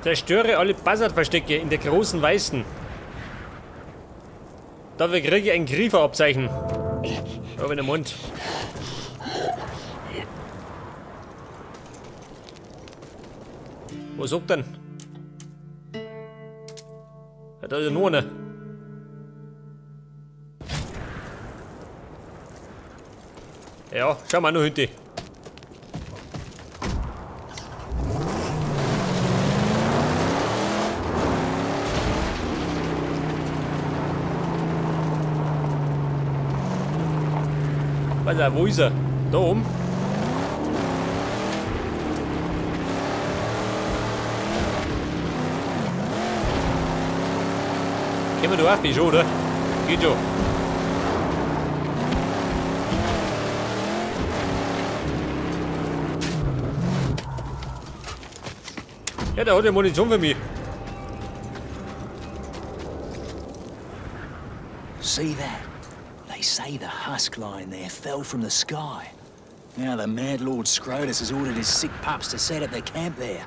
Zerstöre alle Buzzard-Verstecke in der großen Weißen. Dafür kriege ich ein Grieferabzeichen. Oh, in der Mund. Was sagt denn? Ja, da ist ja nur einer. Ja, schau mal noch hinten. Warte, wo ist er? Da oben? Gehen wir da auf, schon, oder? Geht schon. Ja, der hat ja Munition für mich. See that? They say the husk lying there fell from the sky. Now the mad Lord Scrotus has ordered his sick pups to set up their camp there.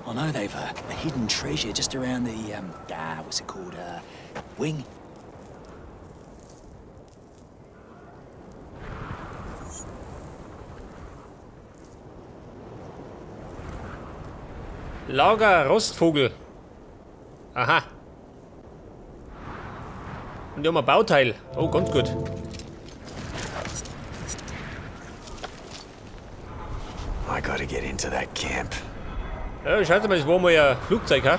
I know they've a hidden treasure just around the, what's it called, wing? Lager Rostvogel. Aha. Und die haben ein Bauteil. Oh, ganz gut. I gotta get into that camp. Ja, schaut mal, das war mal ein Flugzeug, ha?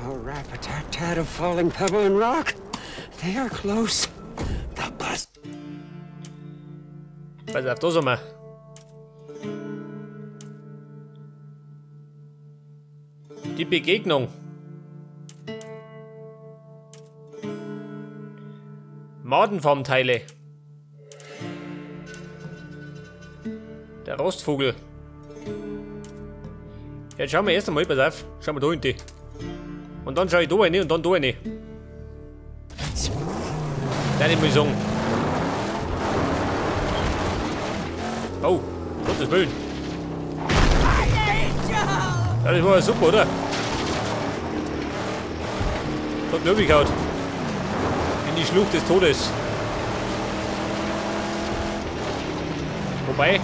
Oh, rap-a-tat-tat of falling pebble and rock. They are close. The bus. Pass auf, da sind wir. Die Begegnung. Madenfarmteile. Der Rostvogel. Jetzt schauen wir erst einmal, pass auf. Schauen wir da hinten. Und dann schaue ich da rein und dann da rein. Nein, ich muss sagen. Oh, Gottes Willen. Ja, das war ja super, oder? Das hat mir gehauen. In die Schlucht des Todes. Wobei.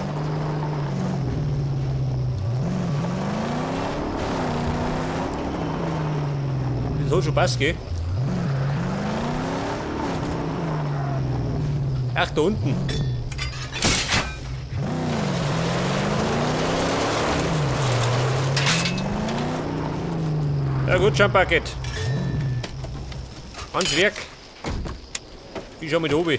Das hat schon passt, gell? Ach, da unten. Ja gut, Jump-Bucket. Ans Werk. Ich schau mit oben.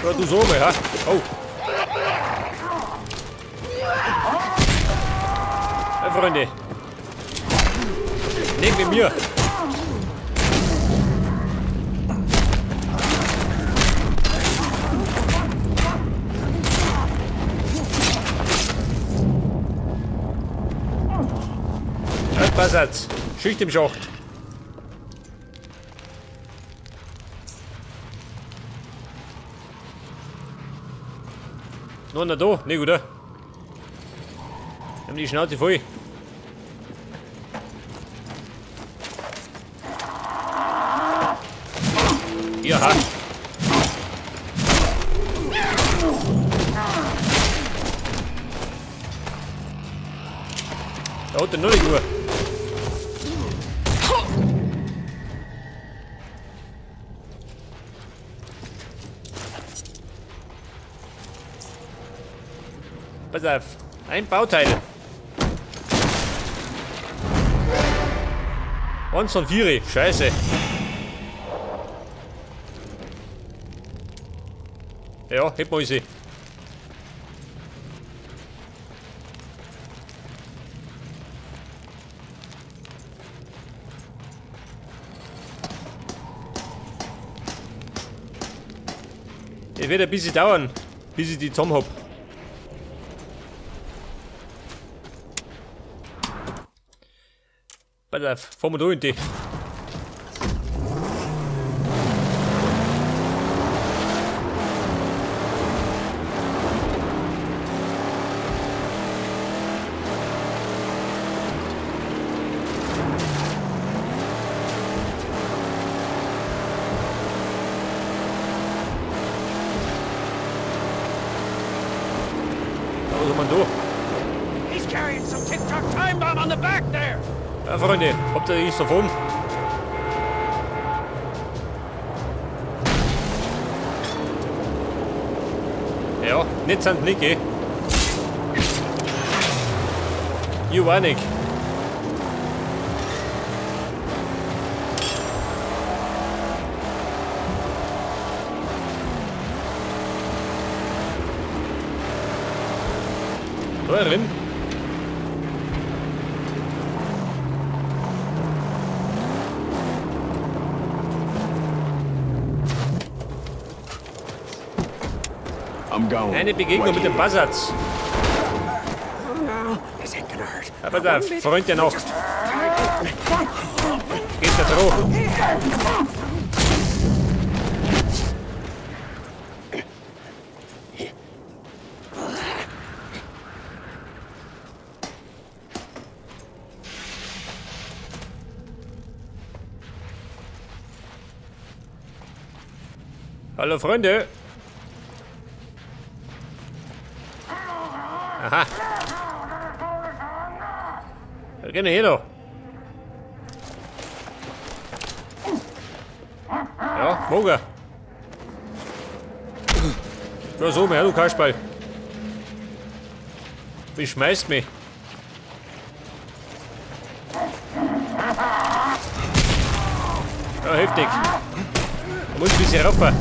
Ja, du so mal, ha? Oh. Ja, Freunde. Nicht mit mir. Passt. Schicht im Schacht. Noch einer da? Ne, oder? Wir haben die Schnauze voll. Ja. Da hat er noch nicht nur. Pass auf, ein Bauteil. 1 von 4, scheiße. Ja, heb mal sie. Es wird ein bisschen dauern, bis ich die zusammen hab. Pass auf, fahren wir da in die. Ja, Freunde, habt ihr nichts davon? Ja, nicht sind nicht, gell? Ich auch nicht. Da drin. Eine Begegnung mit dem Buzzards. Aber der Freund der Nacht. Geht da drauf. Hallo Freunde. Aha. Wir gehen hier da. Ja, Moger. Ja, so, her, du Kasperl. Wie schmeißt mich? Ja, heftig. Da muss ich ein bisschen rauf.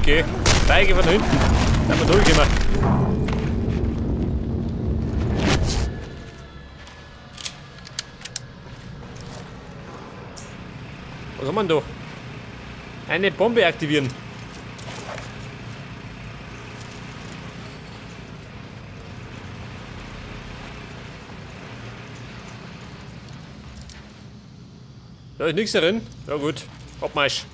Okay. Steige von hinten. Da haben wir durchgemacht. Was haben wir denn da? Eine Bombe aktivieren. Da ist nichts drin. Ja gut. Abmarsch.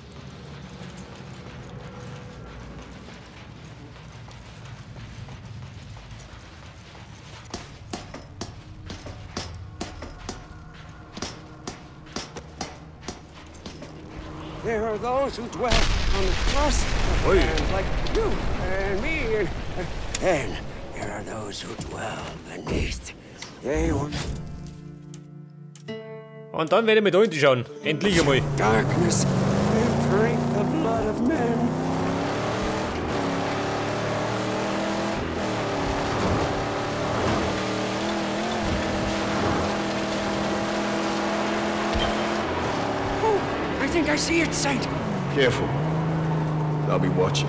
There are those who dwell on the crust of the land, like you and me, and then there are those who dwell beneath. They were. Und dann werde ich mir da hinten schauen. Endlich einmal. Darkness and drink the blood of men. I think I see it, Saint. Careful. They'll be watching.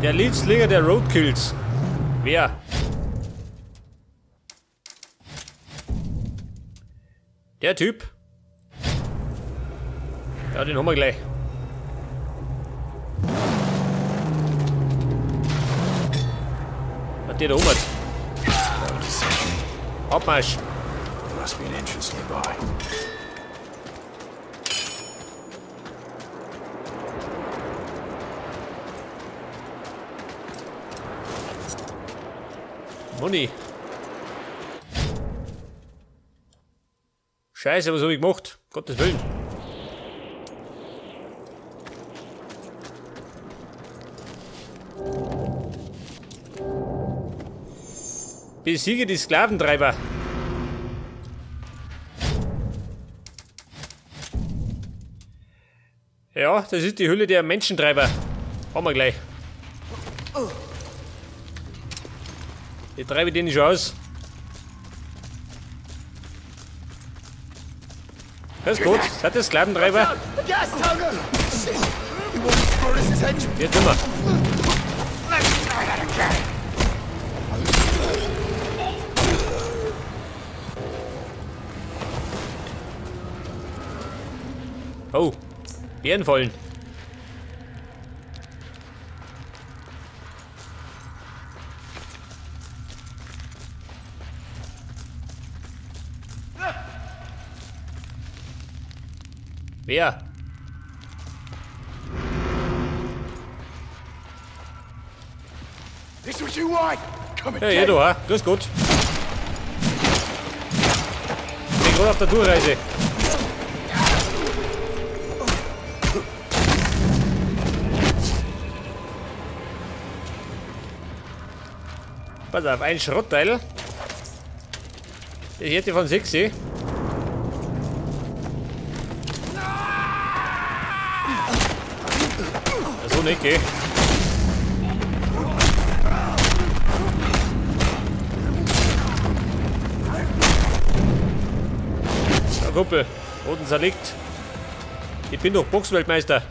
Der Leadslinger der Roadkills. Wer? Der Typ. Ja, den haben wir gleich. Hat der da oben? Abmarsch. Must be an entrance nearby. Money. Scheiße, was habe ich gemacht? Gottes Willen. Besiege die Sklaventreiber. Ja, das ist die Hülle der Menschentreiber. Haben wir gleich. Die treibe ich den schon aus. Das ist gut. Seid ihr Sklaventreiber? Jetzt immer. Oh, Bärenfallen. Wer? Hey, du, ha? Grüß Gott. Ich bin gerade auf der Tourreise. Pass auf, ein Schrottteil. Ich hätte von 6. So nicht, gell? Ja, Kumpel, Boden zerlegt. Ich bin doch Boxweltmeister.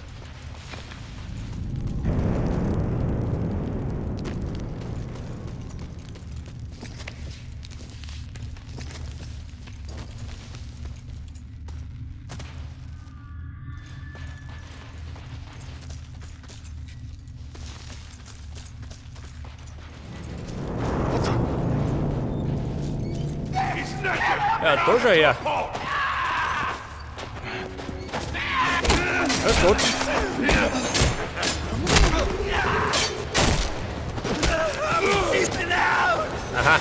Ja, da schau her. Ja, gut. Aha.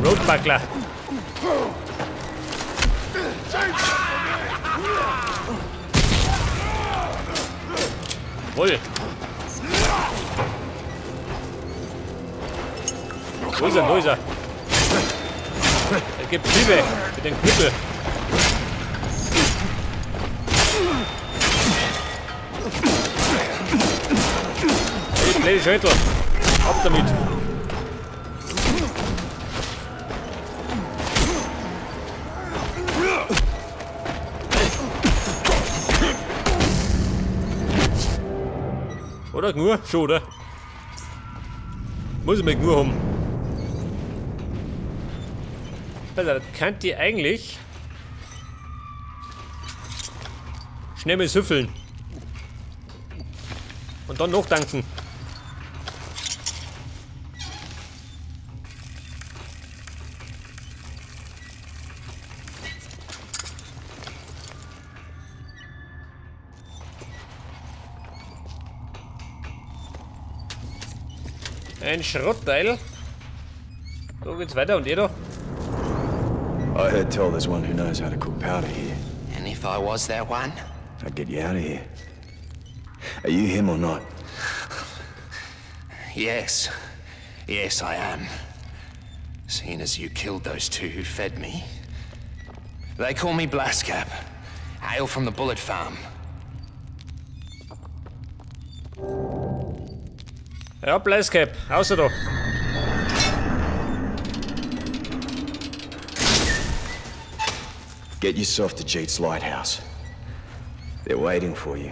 Roadbuckler. Wohl. Wo ist er? Wo ist er? Es gibt Liebe mit dem Knüppel. Hey, blöde Schädel. Ab damit. Oder nur? Schon, oder? Muss ich mir nur haben. Also, das könnt ihr eigentlich schnell mal süffeln. Und dann noch tanken. Ein Schrottteil. So geht's weiter und ihr da? I heard tell there's one who knows how to cook powder here. And if I was that one? I'd get you out of here. Are you him or not? Yes. Yes, I am. Seeing as you killed those two who fed me. They call me Blaskap. Hail from the Bullet Farm. Ja, Blaskap, außer da. Get yourself to Jeet's lighthouse. They're waiting for you.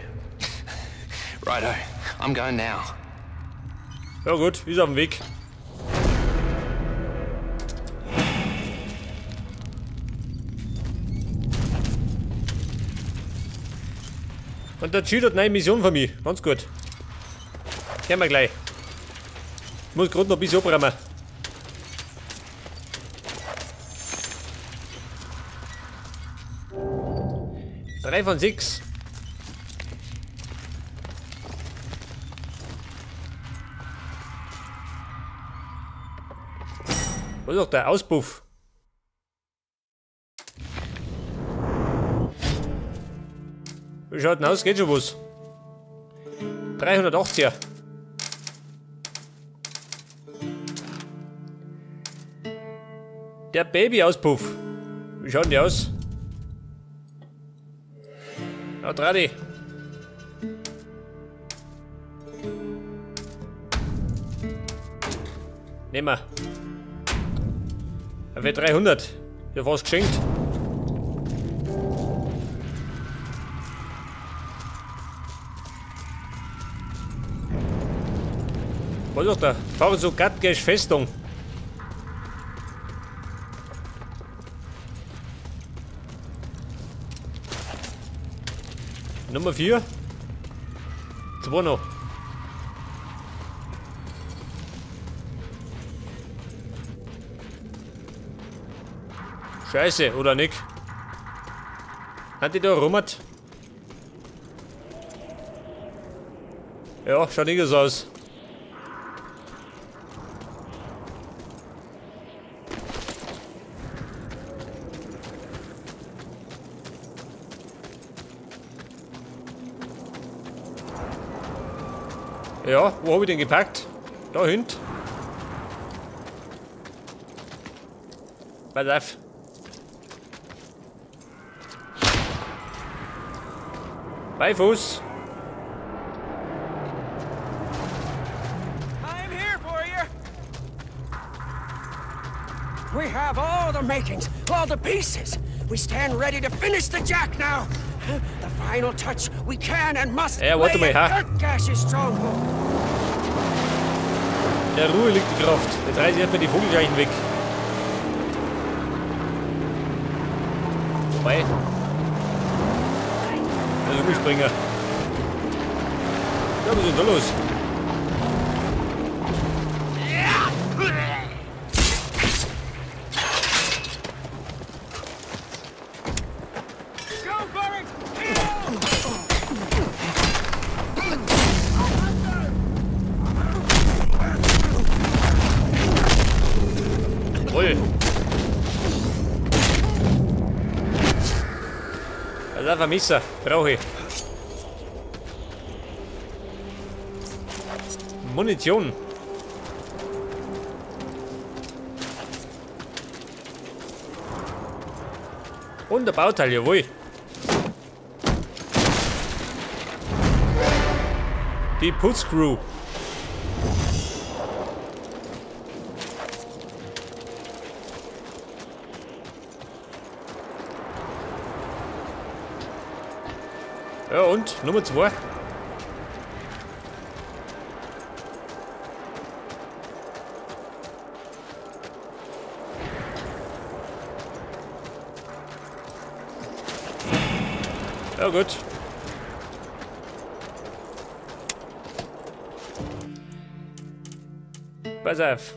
Righto, I'm going now. Ja gut, ist auf dem Weg. Und der Jeet hat eine neue Mission für mich. Ganz gut. Kehren wir gleich. Ich muss gerade noch ein bisschen abräumen. Drei von 6. Wo ist doch der Auspuff? Wie schaut denn aus? Geht schon was? 380er. Der Baby-Auspuff. Wie schaut denn die aus? Ja, Tradi. Nehmen wir. Für 300. Ja, fast geschenkt. Was ist da? Fahren so Gatgesch Festung. Nummer 4. 2 noch. Scheiße, oder nicht? Hat die da rummert? Ja, schaut nicht so aus. Ja, wo habe ich den gepackt? Da hinten. Pass auf. Bei Fuß. I'm here for you. We have all the makings, all the pieces. We stand ready to finish the jack now. The final touch we can and must Ja, warte mal, ha. Gurkgash's stronghold. In der Ruhe liegt die Kraft. Jetzt reiße ich erstmal die Vogelscheuchen weg. Wobei. Also Rumspringer. Ja, was ist denn da los? Jawohl. Das ist einfach Messer. Brauche ich. Munition. Und ein Bauteil, jawohl. Die Putzcrew. Ja, und Nummer 2. Ja, gut. Pass auf.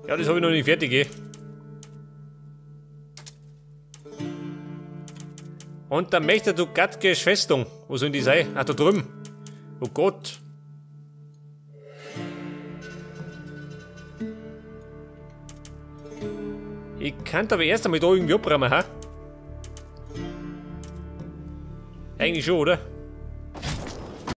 Ja, das habe ich noch nicht fertig, eh. Und dann möchte du Gatkesch Festung. Wo sollen die sein? Ach, da drüben. Oh Gott. Ich kann aber erst einmal da irgendwie abräumen, ha? Eigentlich schon, oder?